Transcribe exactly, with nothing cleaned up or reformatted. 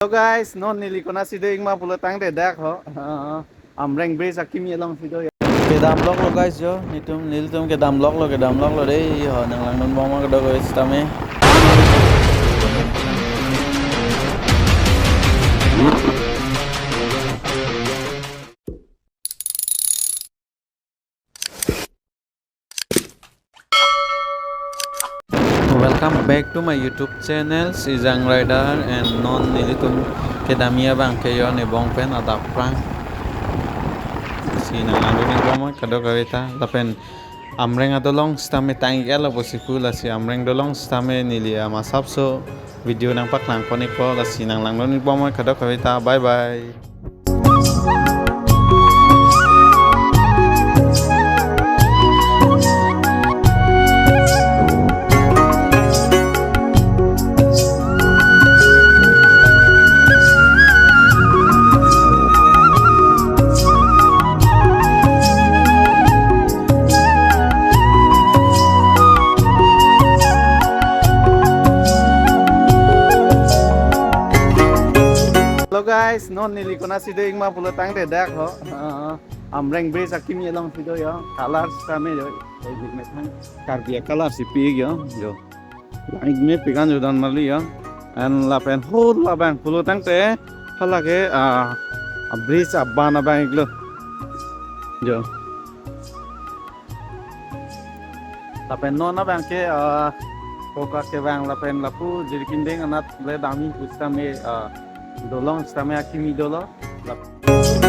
Hello guys, non neli konatsi do-ik ma pulo tangte dak ho. Ah, Amreng bridge akimi alongsi do ya. Kedam loklo guys jo, netum nelitum kedam loklo, kedam loklo dei ho, nang langdun bom ma kadokave sitame. Welcome back to my YouTube channel, Sijang Rider, and non nelitum kedamji abang ke jo Nebong pen adap prang. Si nang langdun-ik bom ma kadokave ta, lapen Amreng adolong sitame tang-ik-etlo pusi pu, lasi Amreng dolong sitame neli ama asapso video nangpaklang pon-ikpo, lasi nang langdun-ik bom ma kadokave ta, bye bye. Hello guys, non neli konatsi do-ik ma pulo tangte dak ho. Ah, Amreng bridge akimi alongsi do ya. Color sitame jo, eh, methang Karbi a-color si pi-ik jo. Jo. Lang-ik mepik an jo, don marli jo. And lapen ho labang pulo tangte hala ke, ah, a-bridge aban abang-iklo. Jo. Lapen non abang ke, ah, koka kevang lapen lapu Jirikindeng anat le damji pu sitame, ah, dolong sitame akimi dolo. Lap-